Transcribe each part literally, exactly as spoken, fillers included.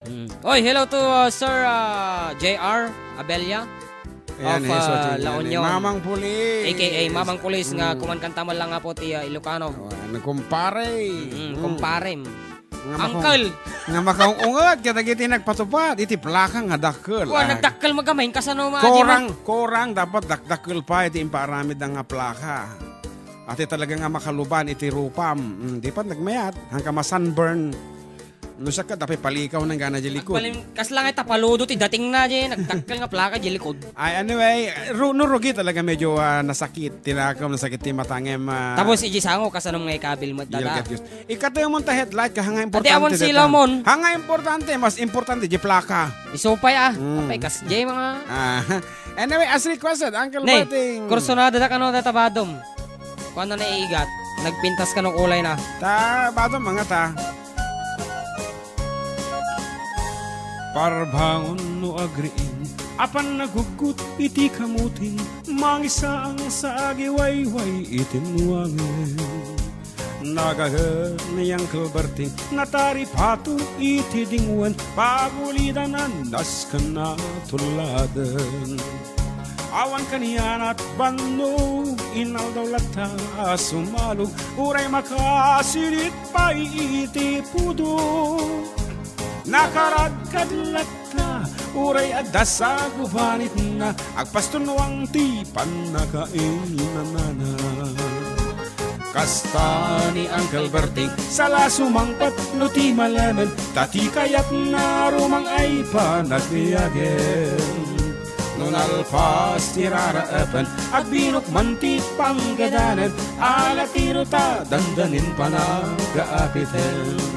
Mm. Oy, hello to, uh, Sir, uh, J R Abella Ayan, of, he's uh, watching La yan, eh. Union. Mamang Pulis. A K A Mamang Pulis nga Mm. kumankanta man lang nga po ti, uh, Ilocano. Oh, ano, kumpare? Mm, Mm. kumpare. Nga makaw-, Uncle. nga makaungungat kadagiti nagpatupad iti plaka nga dakkel. Wa, Ah. nagdakkel magamay, kasano maaji Korang, man? korang, dapat dakdakkel pa iti impaaramid nga plaka. Ati talaga nga makaluban iti rupam. Mm, di pa nagmayat, hangka ma-sunburn. No, siya ka, dapat palikaw nang gana di likod. Agbalin, kas lang ay tapaludo ti dating na di, nagdakkel nga plaka di likod. Ay, anyway, ru-, no, rugi talaga medyo, ah, nasakit. Tinakam, nasakit ti matangem, ah. Tapos, iji sango, kasanong nga ikabil mo, You'll dada. get used. Ikatemon ta headlight ka, hanga importante Adi, awan deta. silaw mon. Hanga importante, mas importante, di plaka. Isupay, ah. Mm. Apay, kas, di mga Ah, anyway, as requested, Uncle Ne, Marting. kursunada da kano, data badom. Kuan na naiigat. Nagpintas kano kulay na. Ta, badom, mga ta. Parbangon no agriin, apan naguggut iti kamutin, mangisaang sa agiwayway iti nuangen. Nagaget ni Uncle Berting, nataripato iti dingwen, pagulidan a nasken a tulladen. Awan kanianat bannog, inaldaw latta a sumalog, uray makasidit pay iti pudong. Nakaradkad latta, uray adda sa gubanitna, agpastunuang ti pannakainanana. Kasta ni Uncle Berting, sala sumangpet no ti malemen, ta ti kayatna rumang ay panagbiagen. No nalpas ti raraepen, agbinok man ti panggadanen, ala tiro ta dandanin panagaapiten.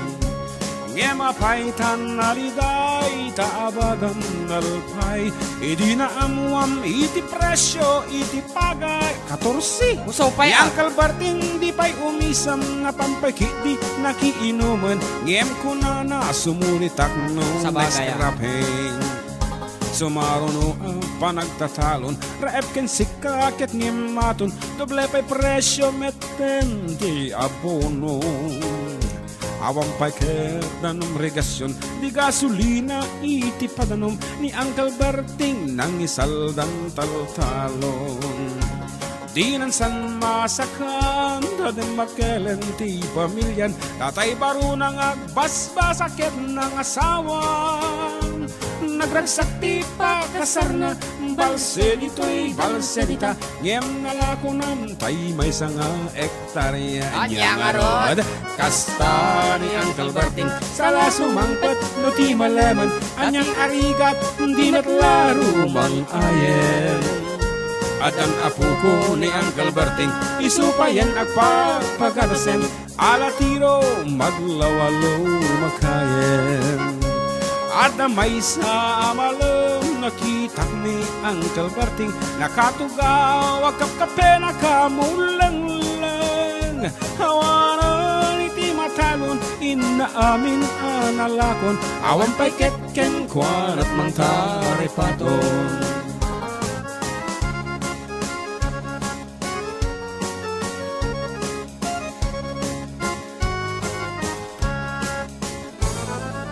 Ngem apay ta naliday ta abagam nalpay, idi naammuam iti presio iti pagay. Katorse. Usaw pay, Ni ah. Uncle Berting di pay umisem, napan pay ketdi nakiinumen, ngem kunana sumuni takno Sabagay, ah. next rapping. Sumaruno a panagtatalon, raep ken sikka ket ngem maton, doble pay presio metten ti abono. Awan pay ket danom regasion, di gasolina iti padanom ni Uncle Berting nangisaldan taltalon. Dinan san masakan, ta dimmakelen ti pamilian, tatay baruna nga agbasbasa ket nangasawan. Nagragsak ti pakasarna, balse ditoy, balse dita, ngem nalakonan tay maysa nga hektarya. Ania ngarud? Kasta ni Uncle Berting, sala sumangpet no ti malemen, aniang arigat, di met la rumang ayen. Addan apuko ni Uncle Berting, isu payen agpapagadasen, ala tiro maglawalo makayen. Adda maysa a malem nakitak ni Uncle Berting, nakatugaw a kapkape nakamulengleng. Awanen iti matalon, inna amin a nalakon, awan pay ket kenkuana mangtaripaton.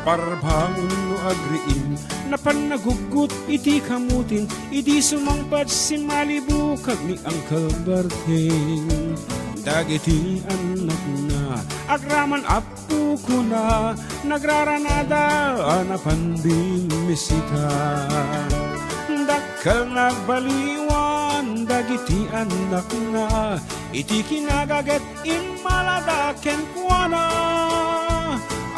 Parbangon no agriim, napan naguggut iti kamutin, idi sumangpet simmalibukag ni Uncle Berting. Dagiti annakna, agraman apukona, nagraranada a napan bimmisita. Dakkel nagbaliwan dagiti annakna, iti kinagaget immalada kenkuana.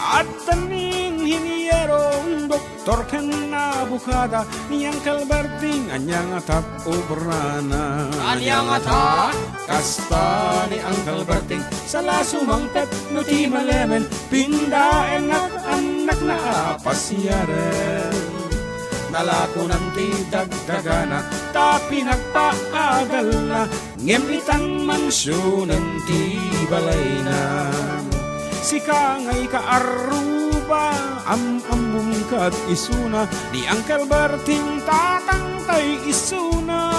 Adda ni inhiniero, doktor ken abukada, ni Uncle Berting, ania ngata obrana. Ania ngata? Kasta ni Uncle Berting, sala sumangpet no ti malemen, pindaennak annakna a pasiaren. Nalakonan ti dagdagana, ta pinagpaadalna, ngem itan mansionen ti balayna. Sika nga ikaarruba, am-ammom kad isuna, ni Uncle Berting tatangtay isuna.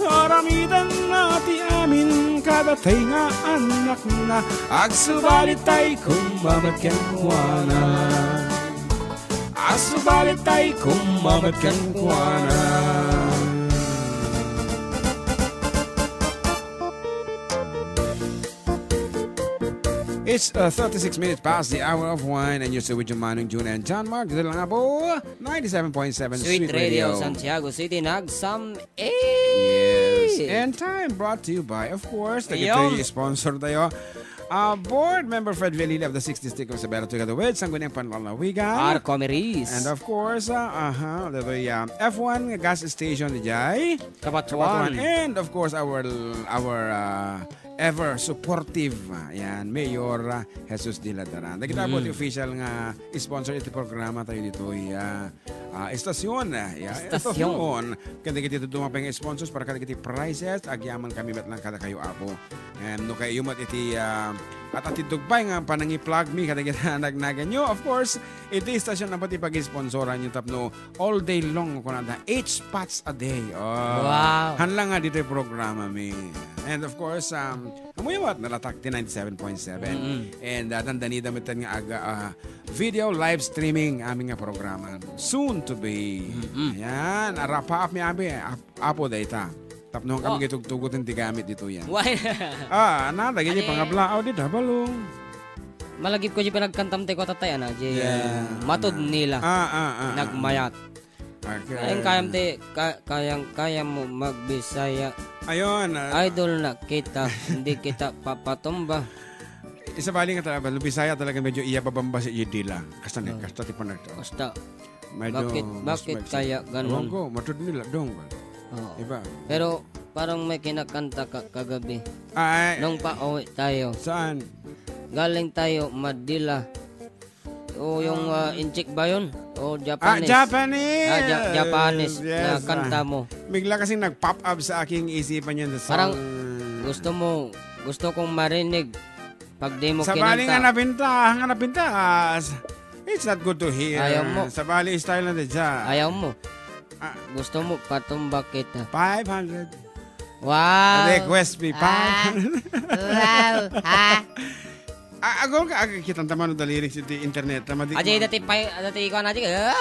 Aramidenna ti amin kadatay nga annakna, agsubalittay koma met kenkuana. Subalit ay kumabat kenkuana. It's uh, thirty-six minutes past the hour of one, and you're still with your Manong June and John Mark. Dito lang nga po, ninety-seven point seven Sweet Sweet Radio, Radio. Santiago City, Nagsam Yes. Yes. And time brought to you by, of course, Ayun. Tagay sponsor tayo. Uh, board member Fred Velili of the sixth District of Isabela, together with Sangguniang Panlalawigan. Arco Miris. And of course, uh, aha, datoy, um, F one gas station, Jai. Kabatuan. Kabatuan. And of course, our, our, uh, ever supportive, uh, yan, Mayor, uh, Jesus Diladaran. Nakita po Mm. ti official nga sponsor iti programa tayo dito, uh, ah, estasyon, ah, ya, Estasyon. estasyon. Ken dagiti dadduma pay nga sponsors para kadagiti prizes, agyamankami met lang kadakayo, Apo. Ngem no kayatyo met iti, ah, at atiddog pay nga panangi-plug mi kadagiti nagnaganyo, of course, iti estasyon apo ti pag-sponsoran nyo tapno all day long, kunada, eight spots a day. Oh, Wow. han lang nga ditoy programa mi. And of course, um, Ammoyo met, nalatak ti ninety-seven point seven. Mm-mm. And, ah, dandanida met nga aga, ah, video live streaming amin nga programa. Soon to be. Mm-mm. Ayan, arapaap mi abi, ap-, apo dayta. Tapno kami Oh. kitugtugot ti gamit dito yan. Why? Ah, na, dagiti Adi- pangablaaw di Dabalong. Malagip ko di pinagkantam ti kota tayo, ana, di, Yeah. ah, matud nila. Ah, ah, ah, ah. Nagmayat. Okay. Kayang kayam ti, ka-, kayang kayam mo magbisaya. Ayun, ah. Idol na kita, hindi kita papatumba. Isabali nga talaga, no Bisaya talaga medyo iya babamba si Yedila. Kasta ni, Oh. kasta ti panagto. Basta, Medyo bakit, mas bakit maiksi. kaya ganun? Ewan ko, matud nila, dong. Oo. Iba. Pero parang may kinakanta ka kagabi. Ay. Nung pauwi tayo. Saan? Galing tayo Manila. O yung, ah, Inchik ba yun? O Ah, Japanese? Japanese! Ah, Ja-, Japanese Yes, na kanta ah. mo. Bigla kasing nag-pop up sa aking isipan yun, the Parang song. gusto mo, gusto kong marinig pag di mo Sabali kinanta. nga napinta, nga napinta, ah, s-, it's not good to hear. Ayaw mo. Sabali style na di dyan. Ayaw mo. Ah. Gusto mo patumba kita. Five hundred. Wow. Request me, Ah. five hundred. Wow. Ha? Ah, agor ka, ag-, kitanta man da lyrics iti internet, ta madi- Aja dati pay, dati ikuan aja.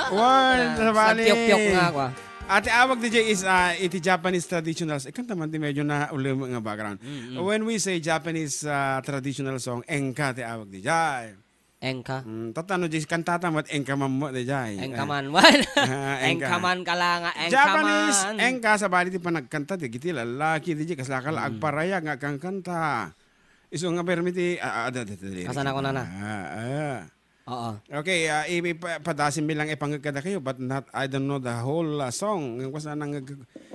Wan, Ah, sabali. sa piyok-piyok nga ako, ah. Ati awag di jay is, ah, iti Japanese traditionals. Ikanta man di medyo na ulim nga background. Mm, mm. When we say Japanese, ah, traditional song, enka ti awag di jay. Enka. Mm, tatano jay kantata met enka man mo di jay. Enka Eh. man. Ah, enka. Enka man ka lang, ah, enka Japanese man. Enka sabali ti panagkanta, di kiti lalaki, di jay kasla ka la Mm. agparayag nga agkankanta. Isu nga permi ti, ah, ah, da, da, da, da, Asan ako, nana? Ah, ah. Oo. Okay, ah, i-, ipa-, padasim mi lang ipangeg kadakayo, but not, I don't know the whole, ah, song. Ngem kasla nang,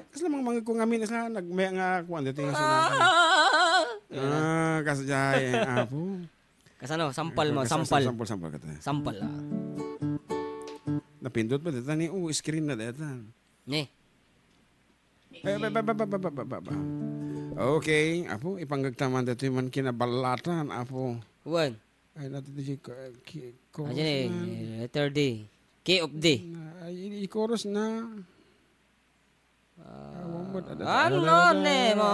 kasla mang mangeg ko ngamin, kasla nag-, may nga, kuwan, dito nga song. Ah! Ah, kasla, eh, apo. Kasano? Sampal mo, Kas-, sampal. sampal, sampal ka tayo. Sampal, ah. Napindot ba dito? Ni, oh, screen na dito. Ni. Eh, ba, ba, ba. Okay, apo, ipangeg ta man dito man kinabalatan, apo. Wen. Ay, nato di ko, ki-, ko, Ayan eh, letter D. Key of D. Na, ay, i-, i-chorus na. Ah, Awan mo, ada-, ano ada-, ni mo?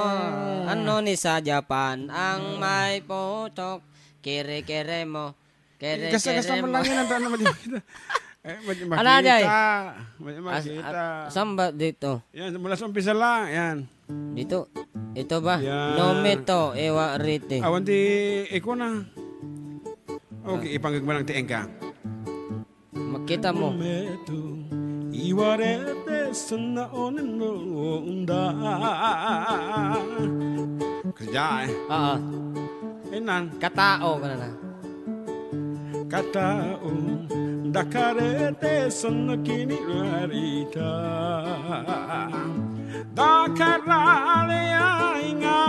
Ano ni sa Japan ang may putok? Kere-kere mo. Kere-kere Gasta-gasta mo mo. lang yan, ang tanong mo dito. Eh, madi-, Ano, Jay? makita. Madi-, As-, makita. a-, saan ba dito? Yan, mula sa umpisa lang, yan. Dito. Ito ba? Yan. Nomito, ewa riti. Awan ti, iko na. Okay, Ah. ipangeg mo lang ti enka. Makita mo. Meto, iwarete sana oneno onda. Kerja, eh. Oo. Inan. Katao ka na na. Katao, dakarete sana kinirarita. Dakarale ay nga,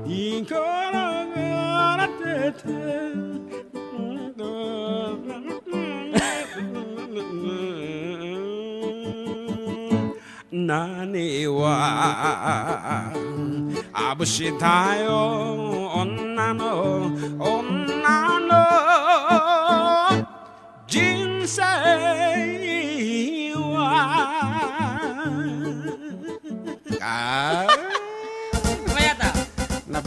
ikoro garatete. Naniwa, abusitayo, onnano, onnano, jinsei wa. Ah. Mayata. Nap-,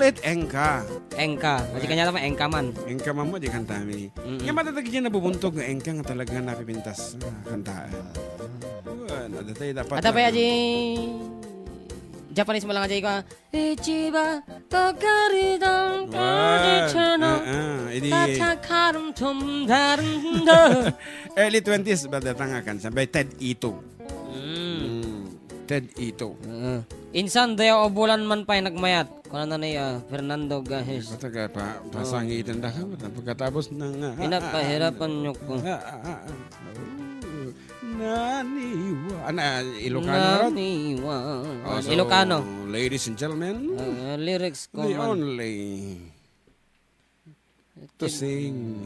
Call it Engka. Engka. Kasi kanya naman, Engka man. Engka man mo, di kantami. Mm-mm. Nga madadagit yan nabubuntog nga Engka nga talaga napipintas. Ah, kantaan. Yun, adatay dapat. Ada pa na- aji Japanese mo lang aji ko. Ichiba tokari dan Wan. Kari channel. Ah, ah, idi. Kata karum tum darum do. Early twenties, ba datang akan? Sampai Ted Ito. Mm. Mm. Ted Ito. Oo. Insan, dayaw a bulan man pay nagmayat. Kunana ni, ah, Fernando Gajes. Basta ka pa, pasangitan da ka, pagkatapos ng, ah, ah, ah, Pinapahirapan niyo ko. Ah, ah, ah, ah. Naniwa. Ano, ah, Ilocano, Rod? Naniwa. Oh, so, Ilocano. Ladies and gentlemen, Ah, lyrics ko the man. Only to sing.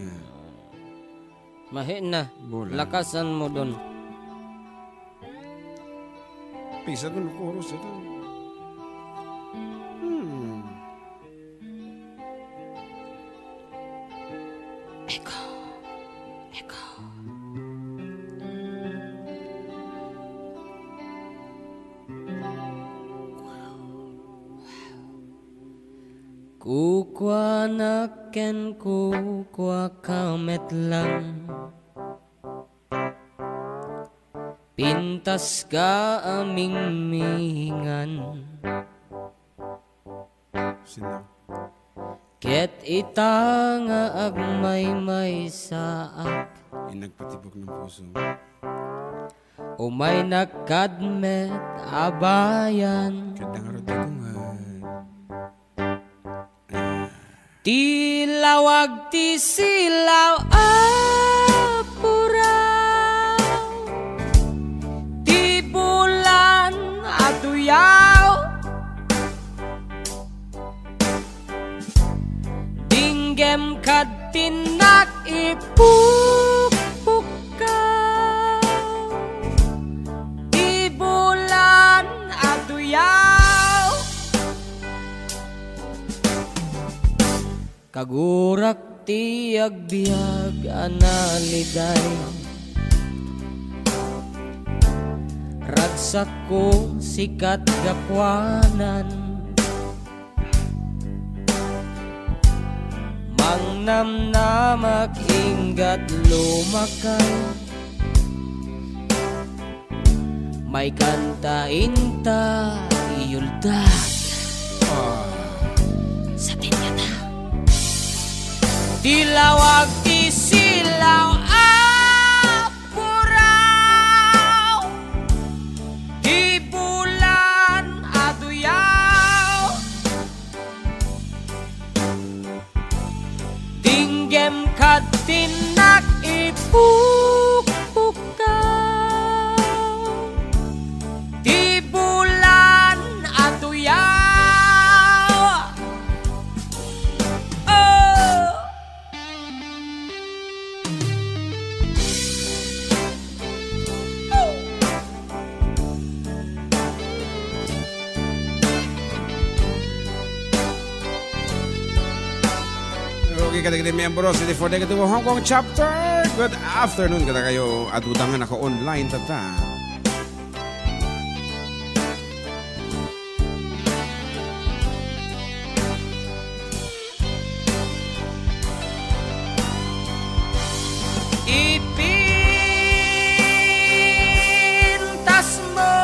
Mahina. Bulan. Lakasan mo dun. Pisa dun, chorus ito. Hmm. Echo. Echo. Kukuanak ken kukuaka met lang. Pintaska a mingmingan. Sino? Ket ita nga agmaymaysaak. Yung nagpatibok ng puso. Umaynak kad met a bayan. Kadda nga rod di ko nga. Ti lawag ti silaw a puraw, ti bulan a tuyaw, dinggem kad tinnak ipukpukkaw, ti bulan a tuyaw. Kagurak ti agbiag a naliday. Ragsakko sikat gapuanan. Mangnamnamak inggat lumakay. Maikanta inta iyuldak. Ah. Sa tinyata. Ti lawag ti silaw a puraw. Ti bulan a tuyaw. Dinggem kad tinnak ipukpukkaw. Ti bulan a tuyaw. Oh. Okay, kadagiti miyembro, City for Negative Hong Kong Chapter. Good afternoon, kadakayo. Adu dangan ako online, tata. Ipintas mo,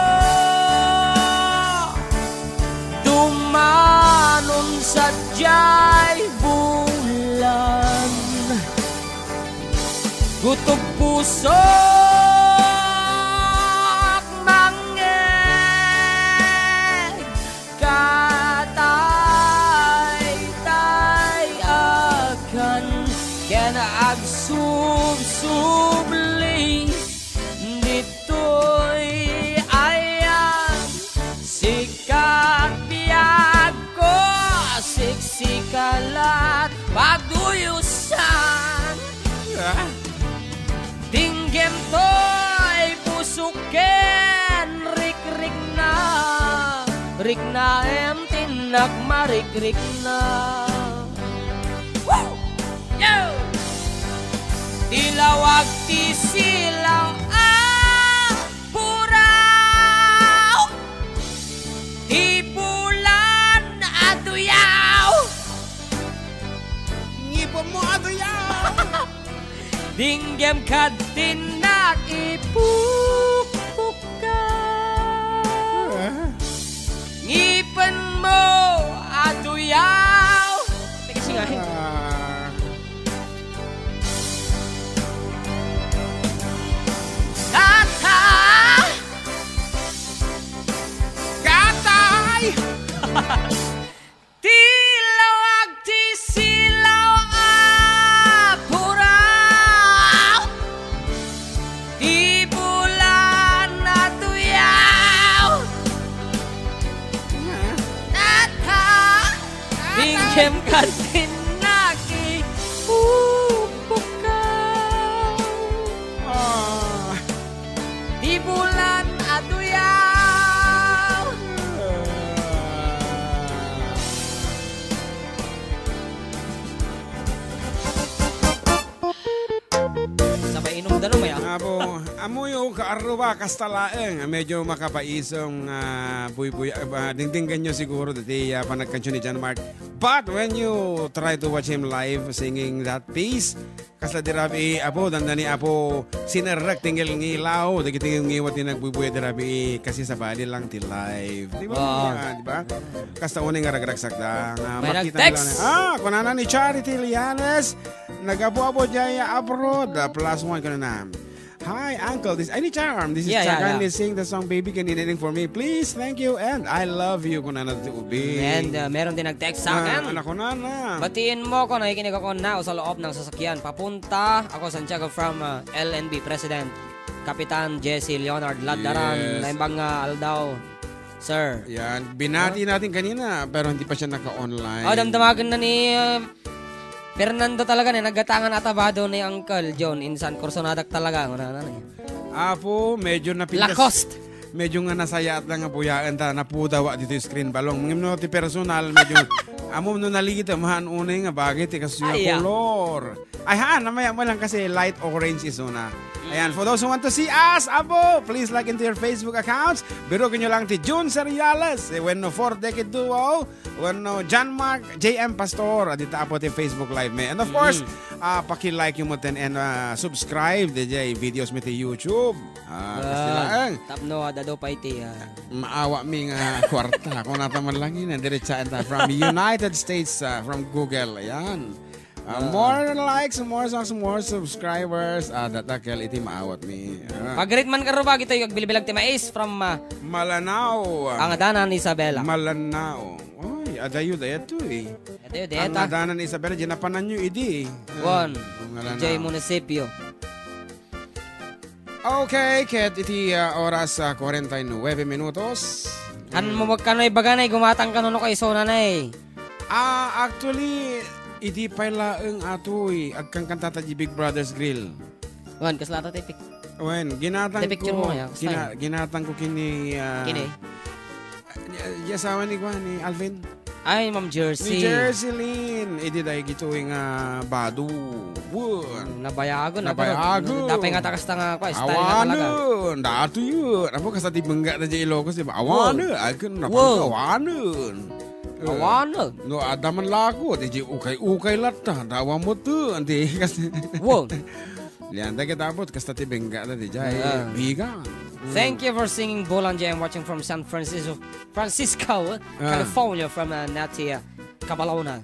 dumanon sadiay bulan. Gutob pusok mangngeg, kataytayakan ken agsubsubli. Ditoy ayan, sikat biagko, siksikalat, paduyusan. Ah? Dinggem toy pusok ken rikrikna, riknaem tinnak marikrikna. Woo! Yo! Ti lawag ti silaw a puraw. Ti bulan a duyaw. Ngipon mo a duyaw. Dinggem kad tinnak ipukpukaw. Ah. Ngipen mo a duyaw. Teka, singahin. Ah. Kata. Katay. Ti lawag ti silaw a puraw. Ti bulan a tuyaw. Nata. Dinggem kad tinnak ipukpukaw. Ah. Ti bulan a tuyaw. Sabay inumda no, maya. Apo, ammoyo, kaarruba, kasta laeng. Medyo makapaisong, ah, buybuy-, ah, dingdinggenyo siguro dati, ah, panagkantion ni John Mark. But when you try to watch him live singing that piece, kasla di rabii, Apo, dandani, Apo, sinerrek ti ngilngilaw, dagiti ngiwat ti nagbuybuya di rabii, kasi sabali lang ti live. Di ba? Wow. Ah, di ba? Kasta unay nga ragragsakda, nga May makita nag-text. Nila na. Ah, kunana ni Charity Lianes, nag-apo-apo diay abroad, ah, plus one kunana. Hi, Uncle. This, any charm. This is Yeah, yeah, Chagan. Yeah. Sing the song Baby Can You Anything For Me, please. Thank you. And I love you, kunana ti Ubing. And, uh, meron din nag-text sa Ah, akin. Anak ko na, na. Batiin mo ko, nakikinig ako na, o sa loob ng sasakyan. Papunta ako Santiago from, uh, L N B President Kapitan Jesse Leonard Ladaran. Yes. Naimbag nga aldaw, sir. Yan. Binati Huh? natin kanina, pero hindi pa siya naka-online. Oh, damdamagan na ni, uh, Fernando talaga ni, naggatangan atabado ni Uncle John. Insan, kursonadak talaga. Ano, ano, ano, eh. Apo, medyo napintas. Lacoste. Medyo nga nasayaat lang nga buyaen ta, napudaw dito yung screen balong. Ngem no, ti personal, medyo, amo no nalita, mahan unay nga bagay, ti kasu nga Ay, ah. Kolor. Ay, haan, namaya mo lang kasi light orange is una. Mm. Ayan, for those who want to see us, abo, please log into your Facebook accounts. Birukin nyo lang ti Jun Seriales, eh, wenno Four Decade Duo, wenno John Mark, J M Pastor, dita apo ti Facebook Live mi. And of course, Mm. ah, paki-like yung mo ten and, ah, subscribe, di jay videos mi ti YouTube. Ah, Ah, kasi lang. Tapno, adado pa iti, ah. Maawa mi nga kwarta. Kung nata man lang yun, diretsahan ta. From United States, ah, from Google. Ayan. Ah, Ah. More likes, more songs, more subscribers. Ah, datakel iti maawat mi. Ah. Pag-greet man karo ba, ito yung agbilbilag ti mais from, ah, Malanao. Ang adanan, Isabela. Malanao. Oy, adayo, dayato eh. Ito yung Ang deta. Adanan, Isabela, dinapanan nyo, idi. Wan, Ang Malanao. Ijay munisipyo. Okay, ket iti, ah, oras, ah, kwarenta y nuebe minutos. Kan Mm. mo magkano ibaga na, gumatang ka nuno kay Sona na eh. Ah, actually, idi pay laeng atoy, agkankanta ta di Big Brothers Grill. Wan, kasla ta ti pic-, Wen, ginatang Ti picture ko, mo kaya, gina-, style. Ginatang ko kini, ah, Kini? Di, di asawa ni Juan, ni Alvin. Ay, Ma'am Jersey. Ni Jerseline. Idi dagitoy nga bado. Wun. Nabayagon, Nabayagon. Dapay nga takas ta nga, kwa, style nga talaga. Awanen. Dato yun. Apo, kasta ti bengga na di Ilocos, di ba? Awanen. Wun. Ay, kun, napang Wun. Awanen. Eh, Awanen. No, adda man lako, di di ukay-ukay latta. Dawa mo to. Anti, kasi Wun. Lian, dagiti abot, kasta ti bengga na di jay. Ah. Biga. Mm. Thank you for singing, Bolanjay. I'm watching from San Francisco, Francisco, Ah. California, from, uh, Natia Cabalona.